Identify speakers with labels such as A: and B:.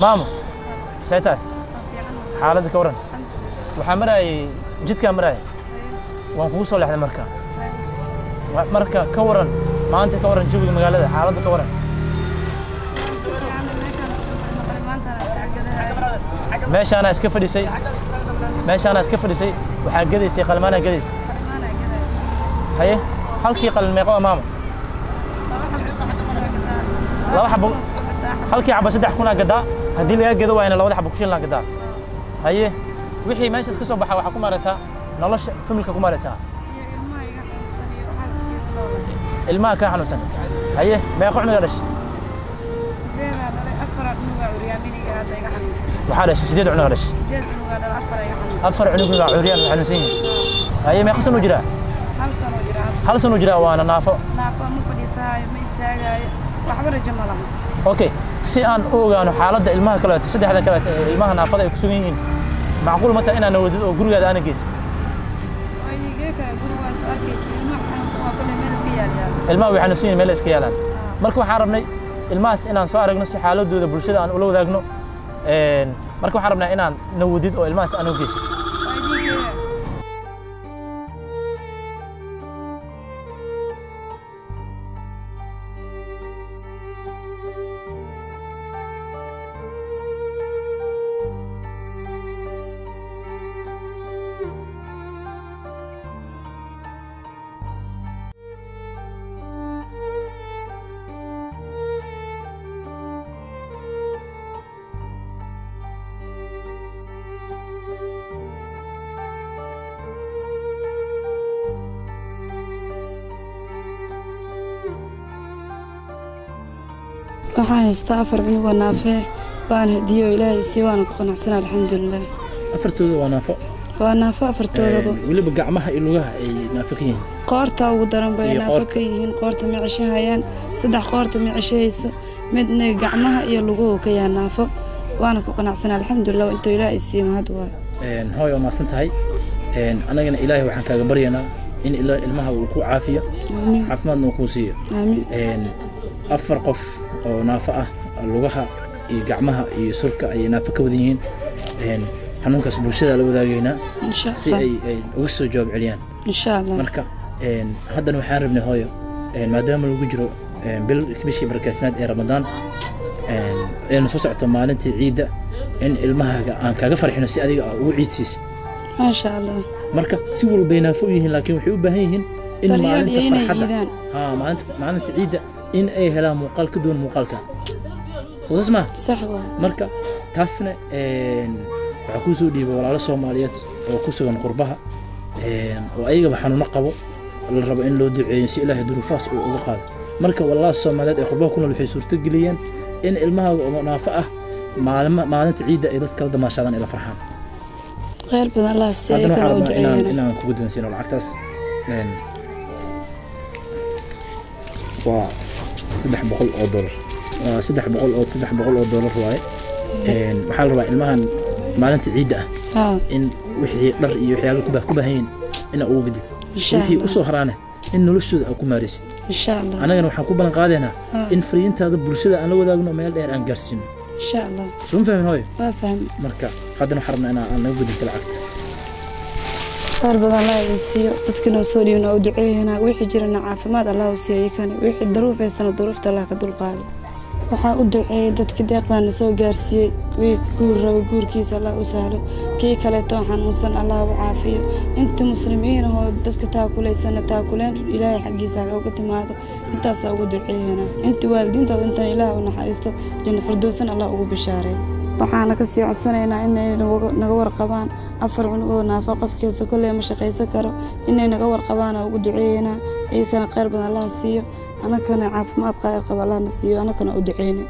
A: Maamo, see tahay xaaladda? Ka waran? Waxaa maraayay jidkaa maraayay, waan kugu soo leexday. Marka marka ka waran maanta, ka waran jawiga magaalada, xaaladda ka waran? Meeshaanaa iska fadhisay, meeshaanaa iska fadhisay, waxaa gadaysay qalmaanaa gadaysay. Haye, halkii qalin meeqa waa, maamo? Laba xabo, halkii xabo 3000 gadaa. Haddii lagaa gado waayna labada xabo ku shilnaa gadaa. Haye, wixii meeshaas ka soo baxa waxaa ku maaraysaa nolosha familka, ku maaraysaa ilmaha kaa xanuunsan. Haye, meeqa cunugaa dhashay? Waxaa dhashay 8 cunugaa dhashay, 4 cunugna waa curyaan, waa xanuunsan yihiin. Haye, meeqa sano jiraa? 1 sano jiraa, waana naafo. Okay, si aan u ogaano xaaladda ilmaha kaleeto, saddexda kaleeto ee ilmaha naafada ay ku sugan yihiin, macquul ma tahay inaan wadid oo gurigaada aanan geysin? Ilmaha way xanuunsan yihiin, meel iska yaalaan. Marka waxaan rabnay ilmahaas inaan soo aragno si xaaladooda bulshada aan ula wadaagno. Marka waxaan rabnaa inaan nawadid oo ilmahaas aan u geysin.
B: Waxaan haystaa 4 cunugoo naafee, waan hadiyo Ilaahay sii, waana ku qanacsana, alxamdulilah.
A: Afartooda waa naafo?
B: Waa naafo afartoodaba.
A: Weliba gacmaha iyo lugaha ay naafo ka yihiin.
B: Qoorta ugu daran bay
A: iyo
B: naafo
A: qoorta
B: ka yihiin. Qoorta ma ceshahayaan, 3 qoorta ma ceshahayso, midna gacmaha iyo luguhu ka yaha naafo. Waana ku qanacsana, alxamdulilah, intuu Ilaahay sii mahad waayo.
A: Hooy, waa mahadsan tahay. Anagana Ilaahay waxaan kaaga baryaynaa in ilmaha uu ku caafiyo.
B: Aamiin.
A: Caafimaadna uu kuu siiyo.
B: Aamiin.
A: 4 qof oo naafo ah, lugaha iyo gacmaha iyo surka ayay naafo ka wadan yihiin. Xanuunkaas bulshada la wadaagaynaa
B: insha
A: si
B: Allah
A: ay uga soo jawaab celiyaan.
B: Insha Allah.
A: Marka haddana waxaan rabnay, hooyo, maadaama lagu jiro bil bishii barakaysnayd ee Ramadaan, ayna soo socoto maalintii ciidda, in ilmahaaga aan kaaga farxino si adiga aa ugu ciid siisid.
B: Maasha Allah.
A: Marka si walbay naafo u yihiin, laakiin waxay u baahan yihiin in
B: daryeel
A: maalinta
B: iyo inay
A: farxadda
B: iidaan.
A: Ha, maalinta ciidda in ay helaan muuqaal ka duwan muuqaalka soo saas maa.
B: Sax waa.
A: Marka taasna waxaa kuu soo dhiibay walaalo Soomaaliyeed oo ku sugan qurbaha, oo ayagaba xanuuno qabo, la rabo in loo duceeyo si Ilaahay duruufahaas uu uga qaado. Marka walaalaha Soomaaliyeed ee qurbaha ku nool waxay suurtageliyeen in ilmahaaga oo naafo ah maalinta ciidda ay dadka kala damaashaadaan, ila farxaan.
B: Khayr badan Allah siiyo.
A: Haddana
B: kala
A: waxaan
B: u
A: rabnaa inaan
B: duceeyana
A: inaan kugu doonsiino lacagtaas. Waa 300 oo dollar, waa 300 oo 300 oo dollar waaye. Waxaa la rabaa ilmahan maalinta ciidda ah
B: haa
A: in wixii dhar iyo waxyaalo ku baahan yihiin ina ugu gadid,
B: insha
A: wixii
B: Allah
A: usoo haraane in noloshooda aad ku maaraysid.
B: Insha Allah.
A: Annagana waxaan ku ballan qaadaynaa
B: haa
A: in fariintaada bulshada aan la wadaagno, meel dheer aan gaarsiino.
B: Insha Allah.
A: Soo ma fahmin, hooyo?
B: Waa fahmi.
A: Marka haddana waxaan rabnaa inaa aan naga gudinto lacagta.
B: Khayr badan Allah idin siiyo. Dadka noo soo dhiibna u duceeyana, wixii jirana caafimaad Allah u siiyo iyakana, wixii daruuf haystana duruufta Allah ka dulqaado. Waxaa u duceeyay dadkii deeqdaana soo gaarsiiyey: wii guur raba guurkiisa Allah u sahlo, kii kaleeto xanuunsan Allah u caafiyo, inta muslimiin ahoo dadka taakulaysana taakuleen Ilaahay xaggiisa ha uga timaado. Intaasaa ugu duceeyana. Inta waalidiintooda intan Ilaah u naxariisto, janno firdowsan Allah ugu bishaareey. Waxaana kasii codsanaynaa inay naga warqabaan. 4 cunugoo naafo qofkiista kolley ma shaqaysan karo, inay naga warqabaana ugu duceeyanaa. Iyakana khayr badan Allah siiyo, anakana caafimaad khayr qaba Allahna siiyo, anakana u duceyna.